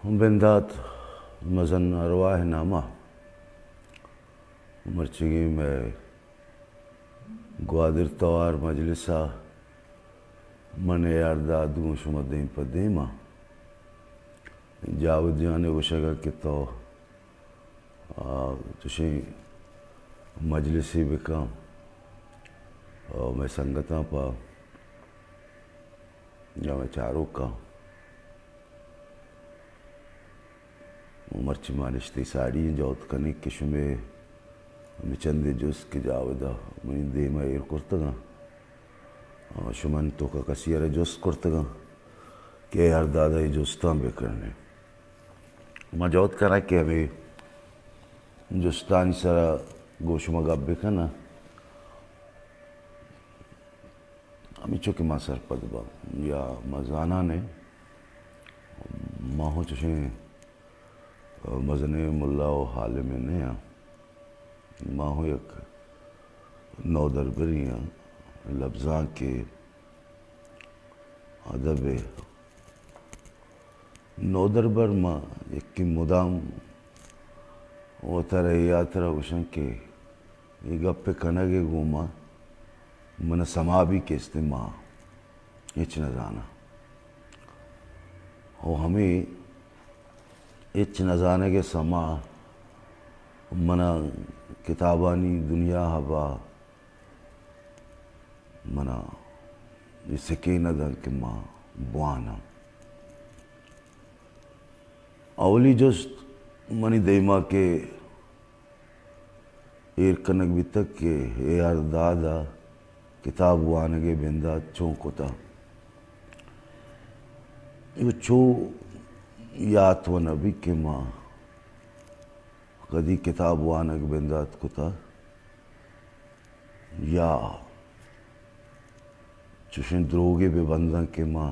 بندات مزن ارواہ نامہ، مرچیگیں مئے گوادر توار مجلس ءَ من اے آر داد گوں شما دیم پہ دیم آں۔ جاوید جان ءَ گوشگ ءَ کہ تو آ، چشیں مجلسے بکن، آ، مئے سنگتاں پہ یا مئے چاروکاں۔ مرچی ما نشتیں ساڑی ایں، جہد کنیں کہ شمے ہمے چندے جست کہ جاوید ءَ منی دیم ءَ ایر کرتگاں، آ، شمن توکا کسی ءَ را جست کرتگاں کہ اے آر داد ءَ اے جستاں بکنیں۔ ما جہد کناں کہ ہمے جستانی سرا گوں شما گپ بکناں۔ ہمینچو کہ ما سرپد باں یا ما زاناں، ما ہوں چشیں مزنیں ملا و عالمے نہ آں۔ ما ہوں یک نودربرے آں، لبزانک ءِ ادب ءِ نودربر۔ ما یکے مدام وتارا اے ہاترا گوشاں کہ اے گپ ءِ کنگ ءِ گوما من ءَ سما بی کہ استیں ما ہچ نہ زاناں۔ و ہمے ہچ نہ زانگ ءِ سما من ءَ کتابانی دنیا ءَ ہبا من ءَ اے سکین ءَ دنت کہ ما بواناں۔ اولی جست منی دیما کہ ایر کنگ بیتگ کہ اے آر داد ءَ کتاب وانگ ءِ بندات چون کتہ؟ اے چو یات و نہ بیت کہ ما کدی کتاب وانگ بندات کتہ یا چوشیں دروگے بہ بنداں کہ ما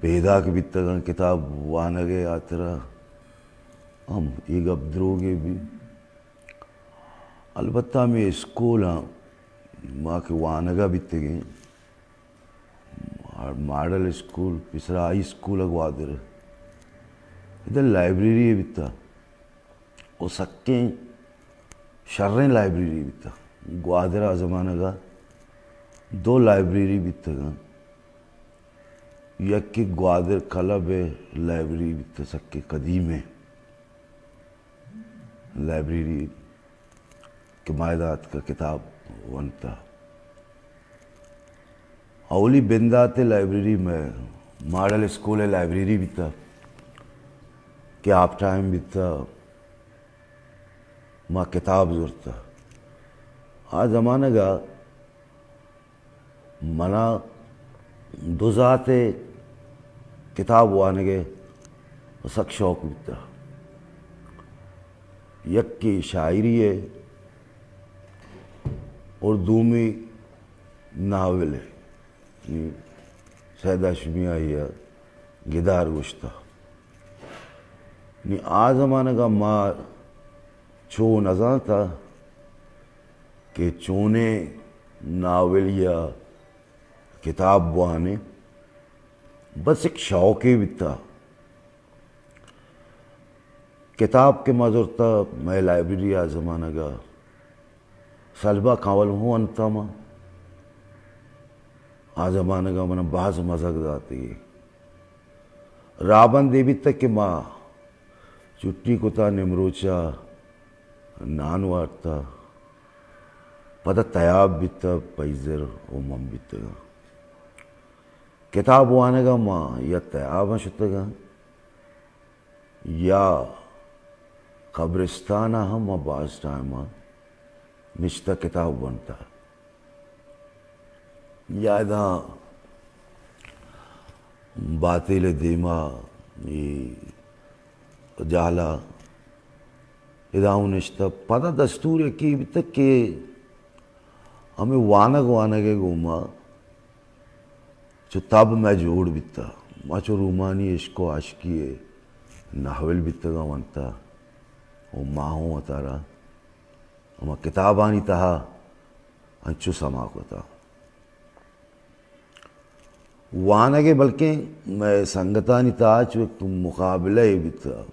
پیداک بیتگاں کتاب وانگ ءِ ہاترا۔ ہم اے گپ دروگے بی۔ البتہ ہمے اسکولاں ما کہ وانگ ءَ بیتگیں، ماڈل اسکول، پیسرا ہائی اسکول ءَ گوادر، ادا لائبریری بیتہ۔ و سکیں شریں لائبریری بیتہ۔ گوادر ءِ زمانگ ءَ دو لائبریری بیتگاں۔ یکے گوادر کلب ءِ لائبریری بیتہ، سکیں قدیمیں لائبریری کہ ما ادا اتکہ کتاب ونتہ۔ اولی بندات ءِ لائبریری مئے ماڈل اسکول ءِ لائبریری بیتہ کہ ہاف ٹائم بیتہ، ما کتاب زرتہ۔ آ زمانگ ءَ من ءَ دو ذات ءِ کتاب وانگ ءِ سک شوق بیتہ۔ یکے شاعری ءِ اور دومی ناول ءِ۔ نی سید ہاشمی آئی ءَ گدار گوشتہ۔ نی آ زمانگ ءَ ما چو نزانتہ کہ چونیں ناول یا کتاب بوانیں، بس یک شوقے بیتہ۔ کتاب کہ ما زرتہ، مئے لائبریری آ زمانگ ءَ سلبہ کنول ہوں ونتہ ما۔ آ زمانگ ءَ من ءَ باز مزگ داتگی۔ راہبند اے بیتہ کہ ما چھٹی کتہ، نیمروچ ءَ نان وارتہ، پدا تیاب بیتہ، پیزر و من بیتگاں۔ کتاب وانگ ءَ ما یا تیاب ءَ شتگاں یا قبرستان ءَ ہم ما باز ٹائم ءَ نشتہ کتاب ونتہ۔ یا ادا باتیل ءِ دیما، اے جہلا ادا ہوں نشتہ۔ پدا دستور یکے بیتہ کہ ہمے وانگ وانگ ءِ گوما چو تب مئے جوڑ بیتہ۔ ما چو رومانی عشق و عاشقی ءِ ناول بیتگاں ونتہ و ما ہوں وتارا ہما کتابانی تہا انچو سما کتہ۔ وانگ ء بلکیں مئے سنگتانی تہا چو یک مقابلہ ء بیتگ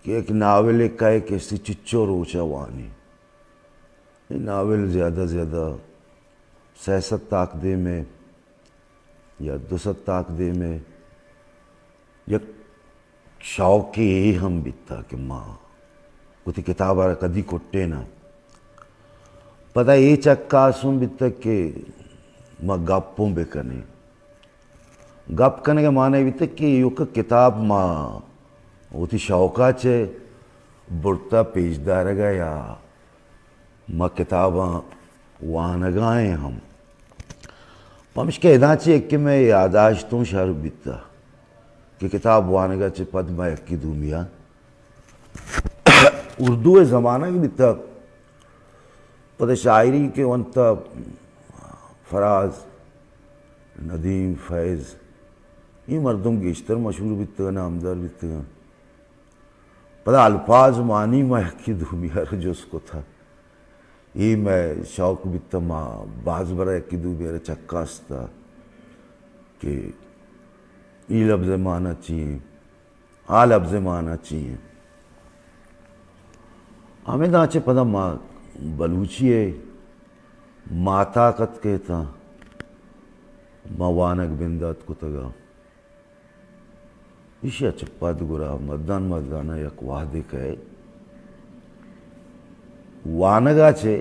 کہ یک ناولے کئے کسے چچو روچ ء وانی۔ اے ناول زیادہ زیادہ سئے سد تاک دیم ء یا دو سد تاک دیم ء یک شوقے اے ہم بیتگ کہ ما وتی کتاب ء را کدی کٹیناں۔ پدا اے چکاس ہم بیتگ کہ ما گپ ہم بکنیں۔ گپ کنگ ء معنی بیتگ کہ ایوک کتاب ما وتی شوق ء چہ برتہ پیش دارگ ء یا ما کتاباں وانگ ء ایں ہم۔ پمشکہ ادا چہ یکے مئے یاداشت اوں شر بیتہ کہ کتاب وانگ ء چہ پد ما یکے دومی ء اردو ء زمانگ بیتہ، پدا شاعری کہ ونتہ، فراز، ندیم، فیض، اے مردم گیشتر مشہور بیتگ، نامدار بیتگ۔ پدا الفاظ معنی ما یکے دومی ء را جست کتہ۔ اے مئے شوق بیتہ، ما باز برا یکے دومی ء را چکاستہ کہ اے لبز ء معنی چی ایں، آ لبز ء معنی چی ایں۔ ہمدا چہ پدا ما بلوچی ء ماہتاک اتکہ تاں ما وانگ بندات کتگ ء۔ ایشی ء چہ پد گڑا مردان مردان ء یک وہدے کئے وانگ ء چہ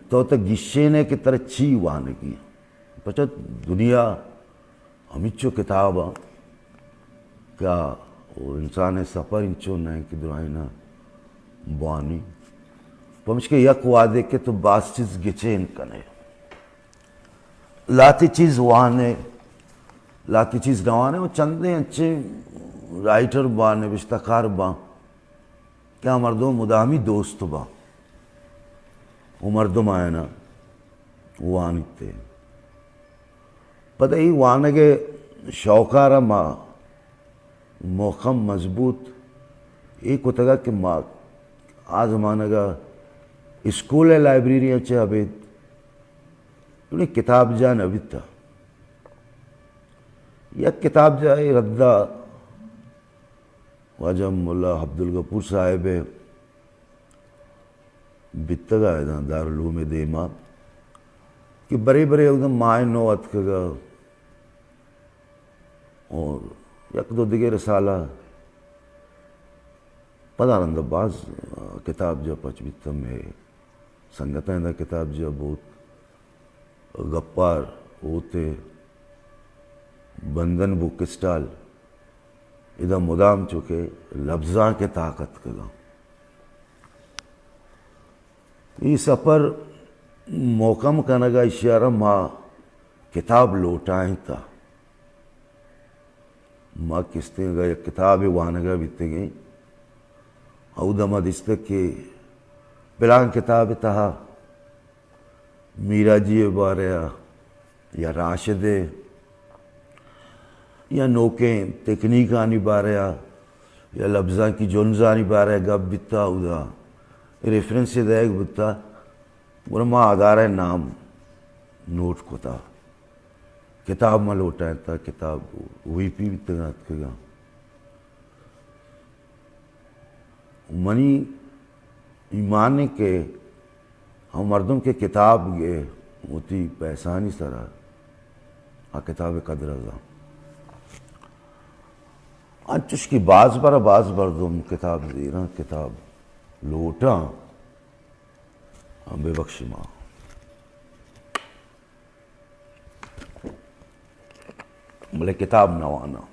تو تہ گیشین ئے کہ ترا چی وانگی انت۔ پرچا دنیا ہمینچو کتاب انت کہ آ انسان ء سفر انچو نہ انت کہ درائینا بوانی۔ پمشکہ یک وہدے کہ تو باز چیز گچین کن ئے۔ لہتے چیز وان ئے، لہتے چیز نہ وان ئے، و چندے انچیں رائٹر باں، نبشتہ کار باں کہ آ مردم مدامی دوست باں و مردم آیانا وانیت ئے۔ پدا اے وانگ ء شوق ء را ما محکم مضبوط اے کتگ کہ ما آ زمانگ ء اسکول ء لائبریریاں چہ ابید کتاب جاہ نہ بیتہ۔ یک کتاب جاہ ء ردا واجہ ملا عبدالغفور صاحب ء بیتگ ء ادا دارالعلوم ء دیما کہ برے برے اودم ماہ نو اتکگ ء اور یک دو دگہ رسالہ پدا رند باز کتاب جاہ پچ بیتم ء سنگتاں ادا کتاب جاہ بوت۔ گپار ہوتے، بندن بک اسٹال، ادا مدام چوکہ لبزانک ء تاک اتکگاں۔ اے سفر محکم کنگ ء ایشی ء را ما کتاب لوٹائینتہ۔ ما کستیں اگاں یک کتابے وانگ ء بیتگیں، اودا ما دیستگ کہ پلان کتاب ء تہا میراجی ء بارہ ء یا راشد ء یا نوکیں تکنیکانی بارہ ء یا لبزانکی جنزانی بارہ ء گپ بیتا، اودا ریفرنس ء دئیگ بوتا، گڑا ما ادارہ ء نام نوٹ کتا۔ کتاب ما لوٹائینتا، کتاب وی پی بیتگاں اتکگاں۔ منی ایمان انت کہ ہم مردم کہ کتاب گے وتی پیسانی سرا آ کتاب قدر ء زان۔ انچش کہ باز بر باز مردم کتاب زیراں، کتاب لوٹاں، ہم بے بخش ما۔ بلے کتاب نہ واناں۔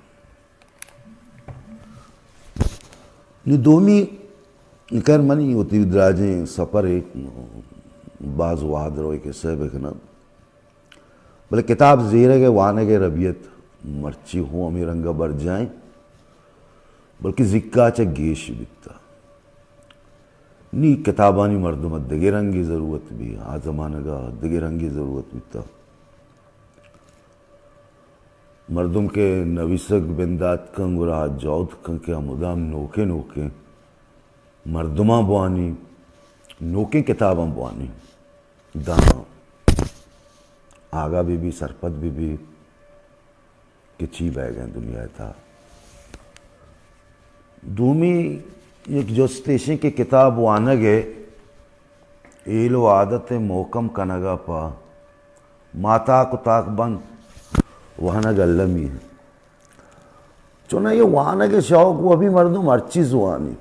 نی دومی، خیر منی وتی دراجیں سفر ایک باز وہد روئے کہ سہ بکناں۔ بلے کتاب زیرگ ء وانگ ء ربیت مرچی ہوں ہمے رنگ ء برجائیں، بلکہ زکا چہ گیش بیتا۔ نی کتابانی مردم ء دگہ رنگی ضرورت بی، آ زمانگ ء دگہ رنگی ضرورت بیتا۔ مردم کہ نویسگ بندات کن، گڑا جہد کن کہ آ مدام نوکیں نوکیں مردماں بوانی، نوکیں کتاباں بوانی، داں آگاہ بہ بی، سرپد بہ بی، کہ چی بئیگ ءَ انت دنیا ءِ تہا۔ دومی یک جست ایش انت کہ کتاب وانگ ءِ ہیل و عادت ءِ مھکم کنگ ءَ پہ ما تاک و تاک بند وانگ المی انت۔ چوناہا اے وانگ ءِ شوق و ابھی مردم ہر چیز وانی۔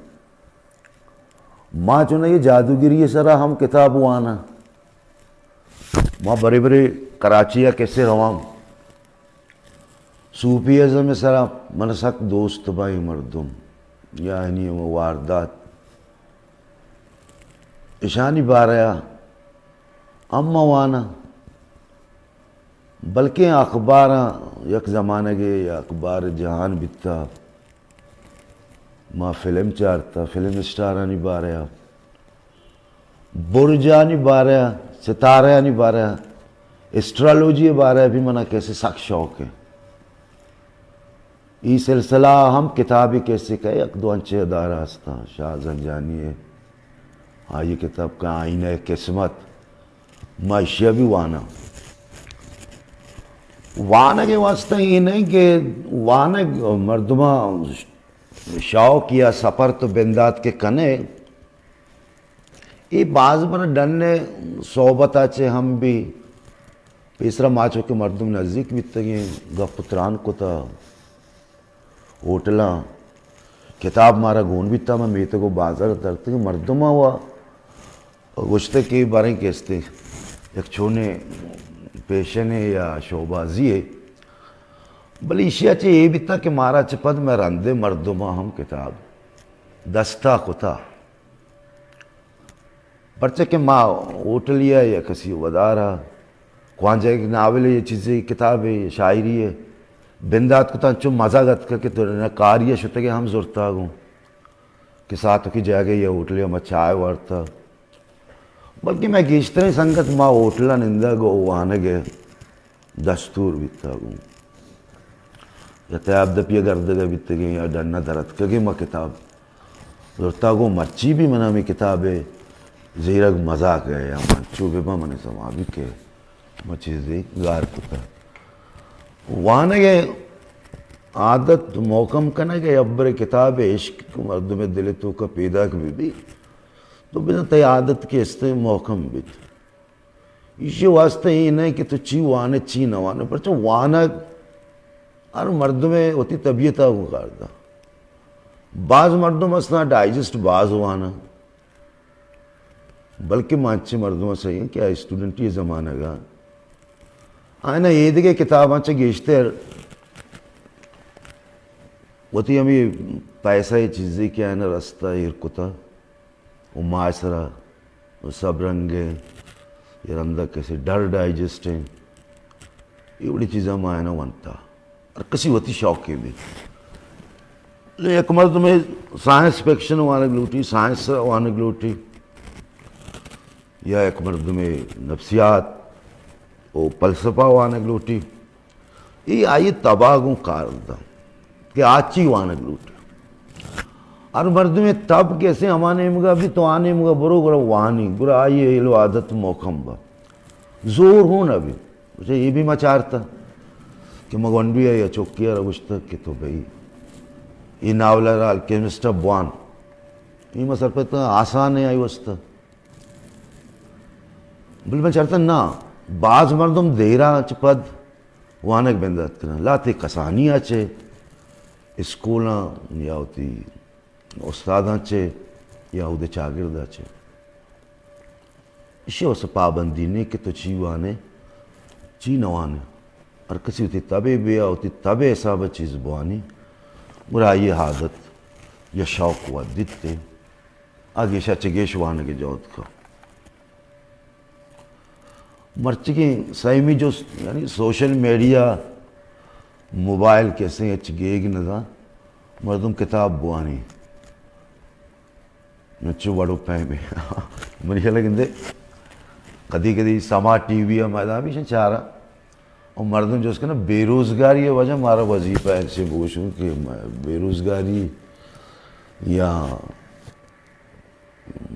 ما چوناہا اے جادوگری ءِ سرا ہم کتاب واناں۔ ما برے برے کراچی ءَ کسے رواں۔ صوفی ازم ءِ سرا من سک دوست باں اے مردم، یا آیانی ہما واردات، اشانی بارہ ءَ ہم ما واناں۔ بلکیں اخباراں یک زمانگے یا اخبار جہان بیتا، ما فلم چارتا، فلم اسٹارانی بارہ ءَ، برجانی بارہ ءَ، ستارہانی بارہ ءَ، اسٹرالوجی ءِ بارہ ءَ بھی منا کسے سک شوق ہے۔ ای سلسلہ ہم کتابی کسے کہ یک دو انچیں ادارہ ہستاں، شاہ زنجانی ءِ آئی کتاب کہ آئینہ قسمت، ما اشیا بھی واناں۔ وانگ ءِ واسطہ اے نہیں کہ وانگ مردماں شوق یا سفر تو بندات کہ کنے، اے باز من ڈن ءِ صحبت ءَ چہ ہم بھی پیسرا ما چو کہ مردم نزیک بیتگیں، گپ و تران کتا، ہوٹلاں کتاب مارا گون بیتا، ما میتگ و بازار درتگیں مردماں و گوشتگ کہ باریں کہ استے یک چونیں پیشنے یا شوبازی ہے، بلے ایشی ءَ چہ اے بیتا کہ مارا چہ پد مئے رندیں مردماں ہم کتاب دستا کتا۔ پرچہ کہ ما ہوٹلی ءَ یا کسی ودار ءَ کوانجہ یک ناولے یا چیزے، کتابے یا شاعری ءَ بندات کتاں، چو مزگ اتکہ کہ تو نہ کاری ءَ شتگے ہم زرتا گوں کہ ساتکی جاگہے یا ہوٹلے ءَ ما چائے وارتا۔ بلکہ مئے گیشتریں سنگت ما ہوٹل ءَ نندگ و وانگ ءِ دستور بیتا گوں۔ یا تیاب دپی ءَ گردگ ءَ بیتگیں یا ڈن ءَ درتکگیں، ما کتاب زرتا گوں۔ مرچی بھی من ہمے کتاب ءِ زیرگ مزاک ءَ یا من چو بہ باں من سما بھی کہ ما چیزے گار کتا۔ وانگ ءِ عادت مھکم کنگ ءِ، ابرے کتاب ءِ عشق مردم ءِ دل ءِ توکا پیداک بہ بی تو بزاں تئی عادت کہ استیں مھکم بیت۔ ایشی واسطہ اے نہ کہ تو چی وانے، چی نہ وانے، پرچہ وانگ ہر مردم ءِ وتی طبیعت ءَ گوں کار دا۔ باز مردم استاں ڈائجسٹ باز واناں، بلکہ ما انچیں مردم سہی ہیں کہ آ اسٹوڈنٹی زمانگ ءَ آئینا ایدگہ کتاباں چہ گیشتر وتی ہمے پیسہ ءِ چیزے کہ آئینا رستہ ایر کتا۔ و ماہ سرا و سب رنگ ءِ یا رندا کسے ڈر ڈائجسٹ ہیں، اے وڑی چیزاں ما آئینا ونتا۔ ہر کسی وتی شوقے بیت۔ یک مردمے سائنس فکشن وانگ لوٹی، سائنس وانگ لوٹی، یا یک مردمے نفسیات و فلسفہ وانگ لوٹی۔ اے آئی تبا گوں کار داں کہ آ چی وانگ لوٹ۔ ہر مردمے تب کسے ہما نیمگا بھی تو آ نیمگا برو، گڑا وانی، گڑا آئی ہیل و عادت مھکم با۔ زور ہوں نہ بھی۔ اچھا، اے بھی ما چارتا کہ ما گونڈوی یا چوکی را گوشتا کہ تو بھئی اے ناول را الکیمسٹ بوان۔ اے ما سرپد آسان ہے آئی واسطہ۔ بلے من چارتا نہ، باز مردم دیرا چہ پد وانگ بندات کنن۔ لہتے کسانی ءَ چہ، اسکولاں یا وتی استاداں چہ یا اودے چاگرد ءَ چہ۔ ایشی واسطہ پابندی نے کہ تو چی وانے، چی نہ وانے۔ ہر کسی وتی تبے بیا، وتی تبے حساب ءَ چیز بوانی۔ گڑا آئی عادت یا شوق ودیت تے آ گیشا چہ گیش وانگ ءِ جہد کا۔ مرچیگیں سیمی جست، یعنی سوشل میڈیا، موبائل کسے ہچ گیگ نہ داں، مردم کتاب بوانی۔ انچو وڑو پیمے۔ منی خیال ءَ گندے کدی کدی سما ٹی وی ءَ میدان بھی چارا۔ اور مردم جست کنا بے روزگاری ءِ وجہ مارا وظیفہ ایسے بوشوں کہ بے روزگاری یا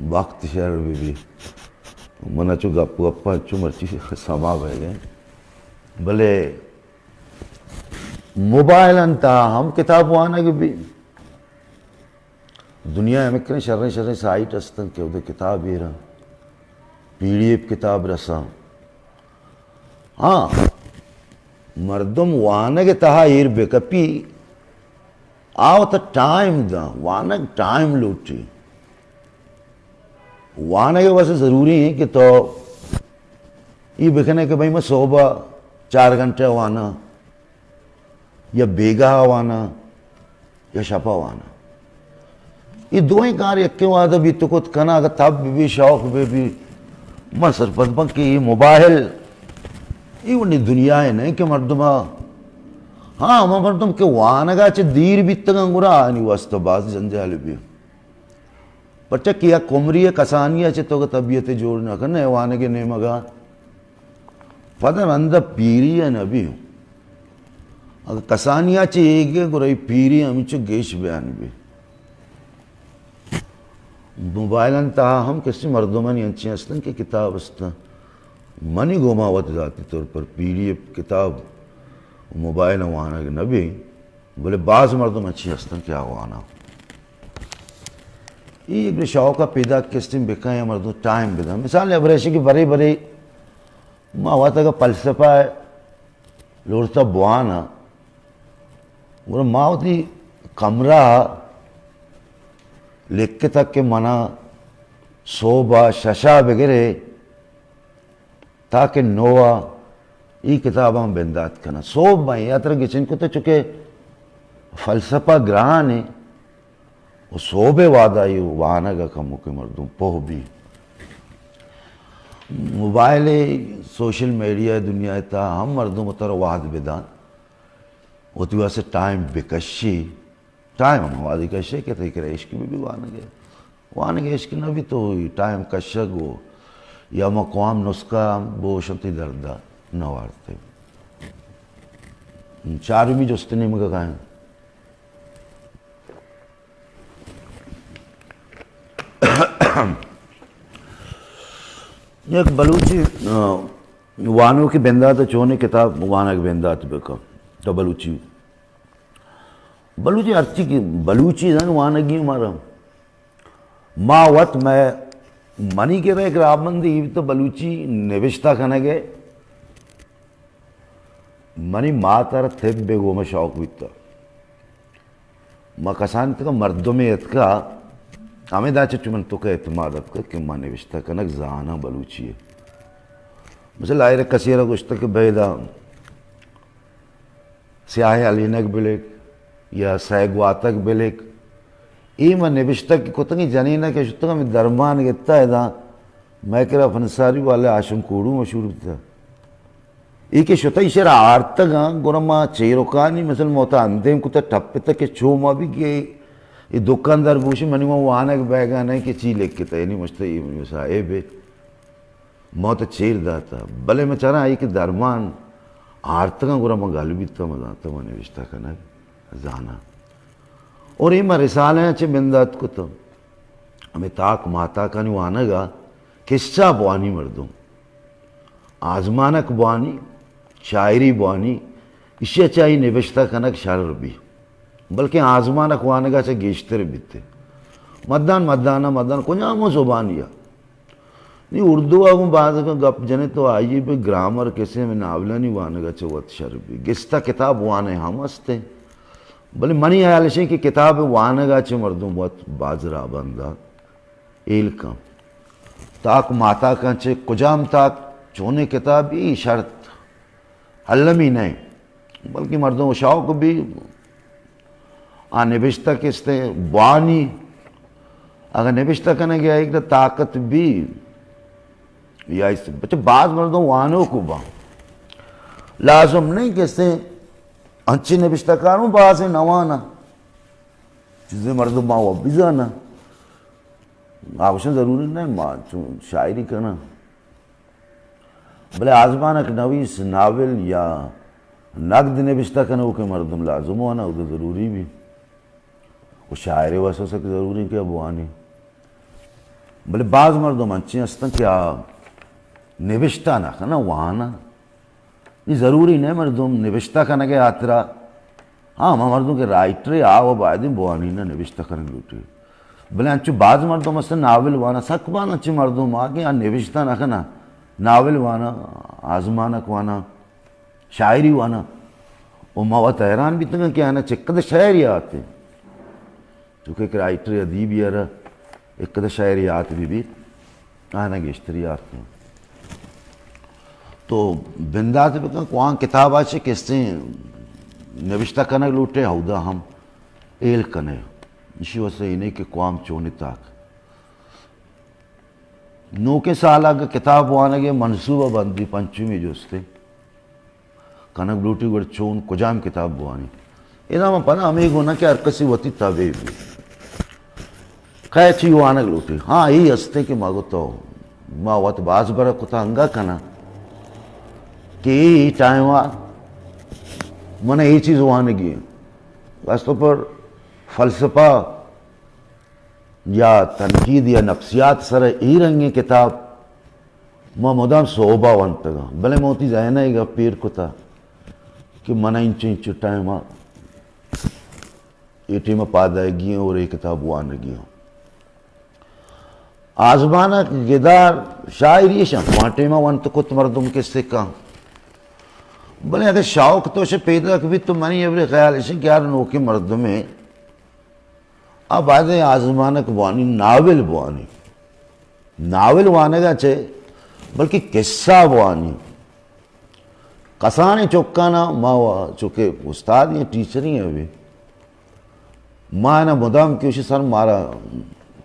وقت شر بہ بی۔ من چو گپ گپ چو مرچی سما بہ گئے۔ بلے موبائل انت ہم کتاب وانگ بی۔ دنیا ء ہمکریں شریں شریں سائٹ ہستن کہ اودے کتاب ایراں، پی ڈی ایف کتاب رساں۔ ہاں، مردم وانگ ء تہا ایر بہ کپی، آ وت ٹائم داں، وانگ ٹائم لوٹی۔ وانگ ء واسطہ ضروری ہے کہ تو یہ بکنے کہ بھئی میں صبح چار گھنٹے وانا، یا بیگاہ وانا، یا شپا وانا۔ یہ دوئیں کار یکیں وہدا بیت کت کنا، اگر تب بھی شوق بھی بھی، من سرپد بن کہ یہ موبائل، یہ ونی دنیا ہے نہیں کہ مردم، ہاں، ہما مردم کہ وانگا چہ دیر بیتگاں گڑا آنی واسطہ باز جنجال بھی۔ پرچا کہ یک عمری ء کسانی ء چہ تو طبیعت جوڑ نہ کن، وانگ ء نیمگ ء پد رند ء پیری ء نہ بی۔ اگہ کسانی ء چہ ایگ ء گڑا اے پیری ہمینچو گیش بیان بی۔ موبائلانی تہا ہم کسی مردمانی انچیں ہستن کہ کتاب ہستن۔ منی گوما وت ذاتی طور پر پی ڈی ایف کتاب موبائل ء وانگ نہ بی۔ بلے باز مردم انچیں ہستن کہ آ واناں۔ اے یک شوق ء پیداک کستیں بکن یا مردم ٹائم بدن۔ مثال ء برے کہ برے برے ما وت اگہ فلسفہ لوٹتا بواناں، گڑا ما وتی کمرہ لکھتگ کہ منا صوبہ ششا بگرے تاکہ نوا ای کتاباں بندات کناں۔ سوب بئیں یا ترا گچین کتہ، چونکہ فلسفہ گران ہے و سوب وعدہ ای وانگ کمو کہ مردم پوہ بی۔ موبائل، سوشل میڈیا دنیا تا ہم مردم تر وعد بدان۔ و تو اسے ٹائم بکشی۔ ٹائم ہم وہدے کشے کہ تئی کرا عشق بہ بی وانگ ء۔ وانگ ء عشق نہ بی تو ٹائم کشگ و یا ما قوام نسخہ ہم بوشن تئی درد ء نہ وارتے۔ چارمی جست نیمگ ء کائیں۔ یک بلوچی، آ، وانوکی بندات ء چونیں کتاب وانگ بندات بکن تو بلوچی بلوچی ہرچی کہ بلوچی زن وانگی مارا۔ ما وت میں منی کرا یک راہبندے ای تو بلوچی نوشتہ کنگ ء۔ منی مات ء را طب ء گوما شوق بیتا۔ ما کسان تک مردمے اتکا ہمیں دا چچو من تو کا اعتماد اتکا کہ ما نوشتہ کنگ زاناں بلوچی ء۔ مثلا آئر کسی را گوشتا کہ بیدا سیاہیں ہلینگ بلک یا سئے گواتگ بلک۔ اے من نبشتگ کہ کتگیں جنینک ء شتگ ہمے درمان گتا ادا مئے کرا پنساری والے ہاشم کوڑو مشہور بیتا۔ اے کہ شتہ ایشرا آرتگاں، گڑا ما چیرکانی مثل موتا اندیم کتا ٹپتہ کہ چو ما بی کہ اے دکاندار بوشی منی ما وانگ بیگا نئے کہ چی لکھتا، یعنی مشتہ اے صاحب ہے۔ ما تو چیر داتا، بلے من چاراں آئی کہ درمان آرتگاں گڑا من گل بیتا، من زانتا من نوشتہ کنگ زاناں۔ اور اے من رسالہ چہ بندات کتا۔ ہمیں تاک ماتاکانی وانگا قصہ بوانی مردم، آزمانک بوانی، شاعری بوانی، اشیا چاہی نبشتہ کنگ شر بی، بلکہ آزمانک وانگا چہ گیشتر بیتے۔ مدان مدانا مدان کنجامو زبانیا۔ نی اردو ء گوں باز گپ جنے تو آئی بہ گرامر کسے ہمے ناولانی وانگ ء چہ وت شر بی۔ گستا کتاب وانے ہم است انت، بلے منی حیال اش انت کہ کتاب وانگ ء چہ مردم وت باز راہبند ء ہیل کن۔ تاک ماتاکاں چہ کجام تاک چونیں کتاب ای شرط المی نہ انت، بلکہ مردم شوق بی آ نبشتہ کستیں بوانی، اگہ نبشتہ کنگ ء یک طاقت بی یا اس بچہ باز مردم وانوک باں، لازم نہیں کستیں انچی نبشتہ کاروں باز نوانا چیزیں مردم ما و بزانا۔ آ گوشن ضروری نہ ما چون شاعری کناں، بلے آزمانک نویس، ناول یا نگد نبشتہ کنوکیں مردم لازم وانا، او ضروری بی۔ و شاعر واسطہ سک ضروری کہ بوانی۔ بلے باز مردم انچیں ہستن کہ آ نبشتہ نہ کناں، وانا۔ نی ضروری نہ مردم نبشتہ کنگ ء ہاترا ہاں، ہما مردم کہ رائٹرے، آ و بایدیں بوانی نہ، نبشتہ کنگ لوٹی۔ بلے انچو باز مردم است، ناول وانا، سک باز انچیں مردم آ کہ آ نبشتہ نہ کنا، ناول وانا، آزمانک وانا، شاعری وانا۔ و ما وت حیران بیتگاں کہ آنا چقدر شاعری آتے۔ چونکہ ایک رائٹر ادیبی ارا ایک قدر شاعری آت بہ بیت، آنا گیشتری آتے۔ تو بندات بکن، کوان کتاب آ چہ کسیں نبشتہ کنگ لوٹے، ہمودا ہم ہیل کنے۔ اشی واسطہ اینی کہ کوام چونی تاک۔ نوکیں سال اگہ کتاب وانگ ء منصوبہ بندی، پنچمی جستے کنگ لوٹی، گڑا چون کجام کتاب بوانی؟ ادا من پدا ہمے گونا کہ ہر کسی وتی تبے بی۔ کئے چی وانگ لوٹی؟ ہاں، اے ہستیں کہ ما گو تو، ما وت باز برا کتا انگا کنا کہ اے ٹائم آ من اے چیز وانگی ہیں۔ خاص طور پر فلسفہ یا تنقید یا نفسیات سر اے رنگیں کتاب ما مدام صحبا ونتگاں، بلے من وتی ذہن ء اے گپ ایر کتا کہ من انچو انچو ٹائم ء اے ٹیم ء پاد آئیگی ہیں اور اے کتاب وانگی ہیں۔ آزمانک گدار شاعری شاں، وان ٹیم ء ونت کت مردم کسے کاں۔ بلے اگہ شوق تو شے پیداک بیت تو منی ابرے خیال اش کہ یار نوکیں مردمے آ بایدیں آزمانک بوانی، ناول بوانی۔ ناول وانگا چہ بلکہ قصہ بوانی۔ کسانیں چکانا ما و-، چونکہ استاد یا ٹیچر ہی ہیں ابھی، ما نا مدام کہ اشی سر مارا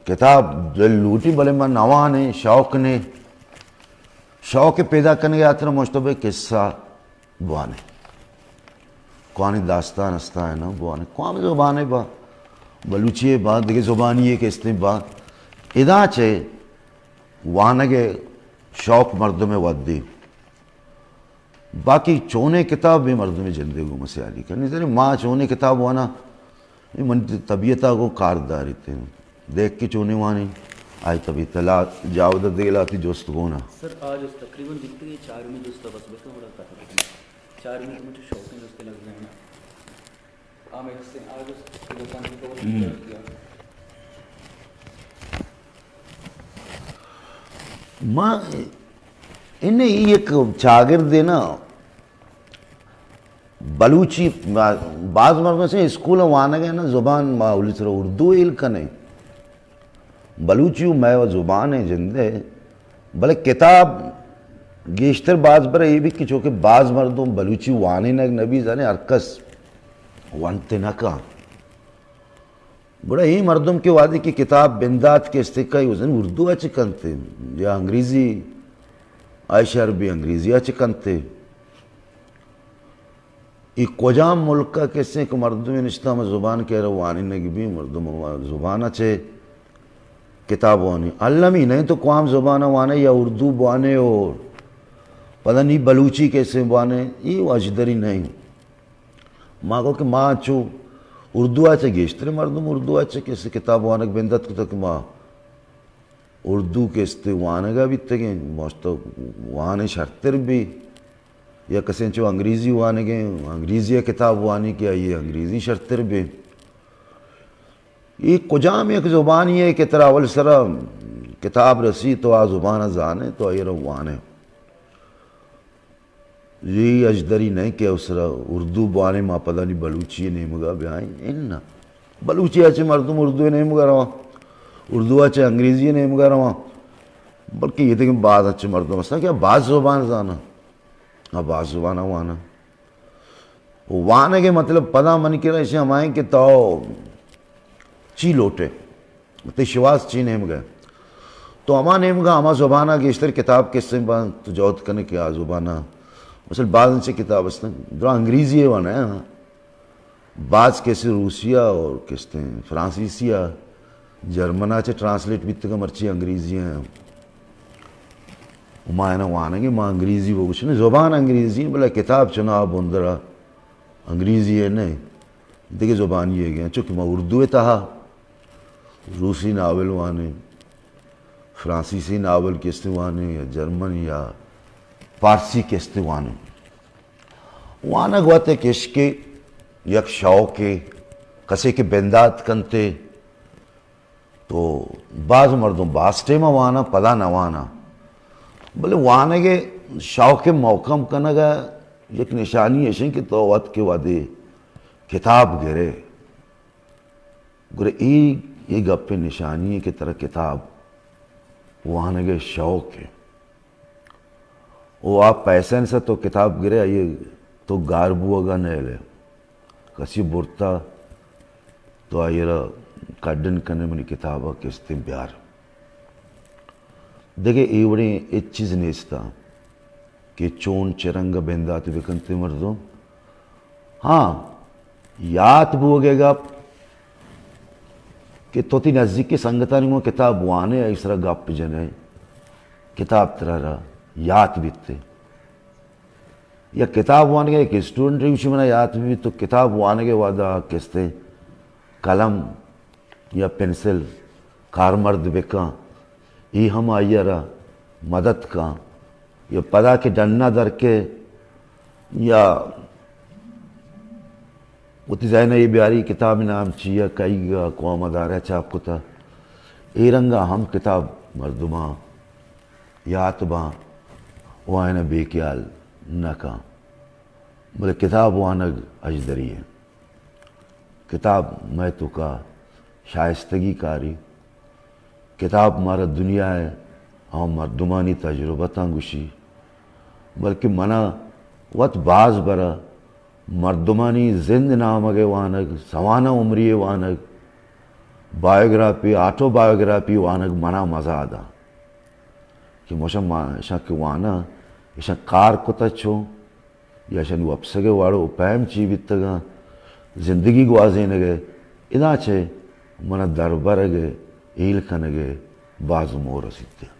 کتاب دل لوٹی، بلے ما نوانے، شوق نے، شوق پیدا کنگے آتنا مشتبہ قصہ بوانے۔ کوانی داستان استائے نا بوانے۔ کوام زبانے با، بلوچی با، دگہ زبانی ایک استیں با۔ ادا چہ وانگ شوق مردم ودی۔ باقی چونے کتاب بھی مردم جندے گو مسیالی کنی۔ زنی ما چونے کتاب وانا، اے من طبیعت ء گوں کار داریت۔ دیکھ کہ چونیں وانی، آئی طبیعت ء لا-، جاودہ دگہ لاتی جست گونا۔ سر، آ جست تقریباً بیتگی چارمی جست ء بس بکن وڑا کتب کن۔ چارمی تو مجھے شوقیں جست لگ رہے ہیں۔ آ میں سے آ جست کو بکن تو ہم۔ ما انہیں یک چاگردے نا بلوچی، باز مردم سے اسکول وانگ ء نا زبان ما اولی سر اردو ہیل کنے۔ بلوچی و مئے و زبان ء جندے، بلے کتاب گیشتر باز برا اے بھی کہ چونکہ باز مردم بلوچی وانینگ نبی زانے ہر کس ونت نہ کن۔ گڑا اے مردم کہ وہدے کہ کتاب بندات کہ استکائی وزن اردو ء چہ کنتے یا انگریزی، آئی شر بھی انگریزی ء چہ کنتے۔ اے کجام ملک ء کسے کہ مردم نشتہ ہم زبان کہ ارا وانینگ بی، مردم ہما زبان ء چہ کتاب وانی۔ المی نہیں تو کوام زبان ء وانے یا اردو بوانے اور پتہ نہیں بلوچی کسے بوانے، اے واجدری نہیں۔ ما گو کہ ما چو اردو ء چہ گیشتر مردم اردو ء چہ کسے کتاب وانگ بندت کتا کہ ما اردو کہ استے وانگا بیتگیں، ماشتو وانیں شرتر بی، یا کسیں چو انگریزی وانگیں، انگریزی ء کتاب وانی کہ آئی انگریزی شرتر بی۔ اے کجام یک زبانی ہے کہ ترا اول سرا کتاب رسی تو آ زبان زانے تو آئی رو وانے۔ اے اجدری نہ کہ اسرا اردو بوانے ما پدانی بلوچی نیمگا بیائیں، اناں۔ بلوچی ء چہ مردم اردو نیمگا رواں، اردو ء چہ انگریزی نیمگا رواں، بلکہ یہ دیکھیں بعض اچھے مردم ہستاں کہ بعض زبان زاناں، ہاں، بعض زبان واناں۔ وانگ ء مطلب پدا منی کرا ایشی ہمائیں کہ تو چی لوٹے، تئی شواز چی نیمگ ء؟ تو ہما نیمگ ء ہما زبان ء گیشتر کتاب کسے بنت، تو جہد کنے کہ آ زبان ء مثلا بعض انچیں کتاب ہستن، درا انگریزی ء واناں، بعض کسے روسی ء اور کستیں فرانسیسی ء، جرمن ء چہ ٹرانسلیٹ بیتگ مرچی انگریزی ء۔ ما اینا وانگیں، ما انگریزی بگوشنے، زبان انگریزی، بلے کتاب چنا بندرا انگریزی ء نہ، دگہ زبانی ء گئے، چونکہ ما اردو ء تہا روسی ناول وانیں، فرانسیسی ناول کستے وانیں یا جرمن یا پارسی کستے وانیں۔ وانگ وت ء کشکے یک شوقے، کسے کہ بندات کنتے، تو باز مردم باز ٹیم ءَ واناں، پدا نہ واناں۔ بلے وانگ ءِ شوق ءِ مھکم کنگ ءِ یک نشانی اش انت کہ تو وت کہ وھدے کتاب گرے، گڑا اے، اے گپ ءِ نشانی انت کہ ترا کتاب وانگ ءِ شوق انت۔ او آ پیسنس ءَ تو کتاب گرے، آئی ءَ تو گار بوگ ءَ نئیل ئے۔ کسی برتا تو آئی ءَ را کڈن کنے، منی کتاب ءَ کستیں بیار۔ دگہ اے وڑیں ہچ چیز نیست کہ چون چہ رنگ ءَ بندات بکنتے مردم۔ ہاں، یات بوگ ءِ گپ کہ تو تئی نزیک سنگتانی گوں کتاب وانے، آئی سرا گپ جنے، کتاب ترا را یات بیتے۔ یا کتاب وانگ ءَ یک اسٹوڈنٹ، ایشی منا یات بی تو کتاب وانگ ءِ وھدا کستے قلم یا پنسل کارمرد بکن، اے ہم آئی ءَ را مدد کن۔ یا پدا کہ ڈن ءَ در کے یا وتی ذہن ءَ اے بیاری کتاب ءِ نام چی ءَ، کئیگ ءَ، کئے مدار ءَ چاپ کتا، اے رنگ ءَ ہم کتاب مردماں یات باں و آیاں بے خیال نہ کن۔ بلے کتاب وانگ اژدری انت۔ کتاب مئے توکا شائستگی کاری۔ کتاب مارا دنیا ءِ آ مردمانی تجربتاں گوشی، بلکہ منا وت باز برا مردمانی زند نامگ ءِ وانگ، سوانح عمری ءِ وانگ، بائیوگرافی، آٹو بائیوگرافی وانگ منا مزا داں کہ مشا ما اشاں کہ واناں، اشاں کار کتا چو، یا اشانی وپسگ ءِ وڑ و پیم چی بیتگاں، زندگی گوازینگ ءِ، ادا چہ منا دربرگ ءِ، ہیل کنگ ءِ باز موہ رسیت۔